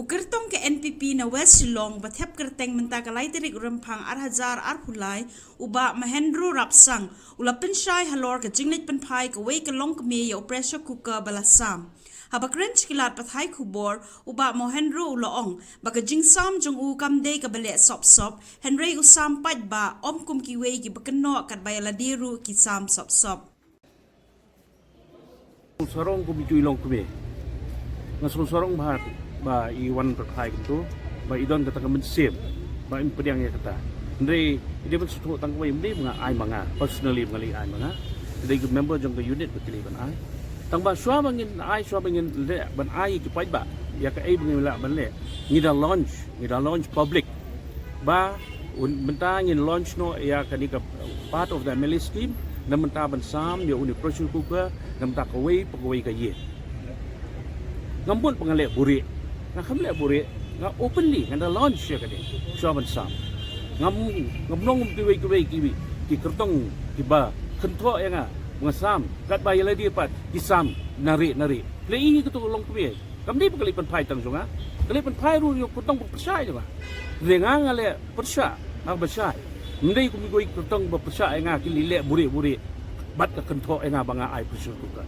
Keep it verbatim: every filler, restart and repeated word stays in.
U kyrtong ka N P P na West Shillong ba thep kyrteng mynta ka lai tarik Rymphang ar hajar arphew lai, u Bah Mahendro Rapsang, u la pynshai halor ka jingleit pynphai kawei ka longkmie ïa u pressure cooker ba la sam. Haba kren sha ki lad pathai khubor, u Bah Mahendro u la ong ba ka jingsam jong u kam dei kaba leh sop sop, hynrei u sam paidbah, ym kum kiwei kiba kynnoh katba ïa lade ruh ki sam sop sop. Sarong kum i ju i longkmie. Nga sngewsarong bha ba i wan pyrthai kumto ba i don kata ka mynsiem ba i pdiang ïa kata. Hynrei i dei ban sngewthuh tang kawei, ym dei ba nga ai ma nga personally, ba nga leit ai ma nga. Ka dei ki member jong ka unit ba ki leit ban ai. Tang ba shuwa ba ngin ai, shuwa ba ngin leh ban ai ïa ki paidbah ïa kaei ba ngin lah ban leh, ngi da launch, ngi da launch public. Ba un, mynta ngin launch noh ïa kane ka part of the M L A scheme, na mynta ban sam ïa une pressure cooker na mynta kawei pa kawei ka ïing. Ngam bun ba nga leh buhrieh, nga kham leh buhrieh, nga openly nga da launch ïa kane shuwa ban sam. Ngam, ngam long kum kiwei kiwei ki, ki kyrtong kiba kynthoh ïa nga ba nga sam, katba ïa lade pat ki sam nari nari. Leh i kato ka longkmie. Kam dei ba ka leit pynphai tang jong nga. Ka leit pynphai ruh ïa u kyrtong ba pyrshah jong nga. Hynrei nga, nga leh pyrshah, nga pyrshah. Ym dei kum kiwei ki kyrtong ba pyrshah ïa nga, ki leit leh buhrieh buhrieh bad ka kynthoh ïa nga ba nga ai pressure cooker.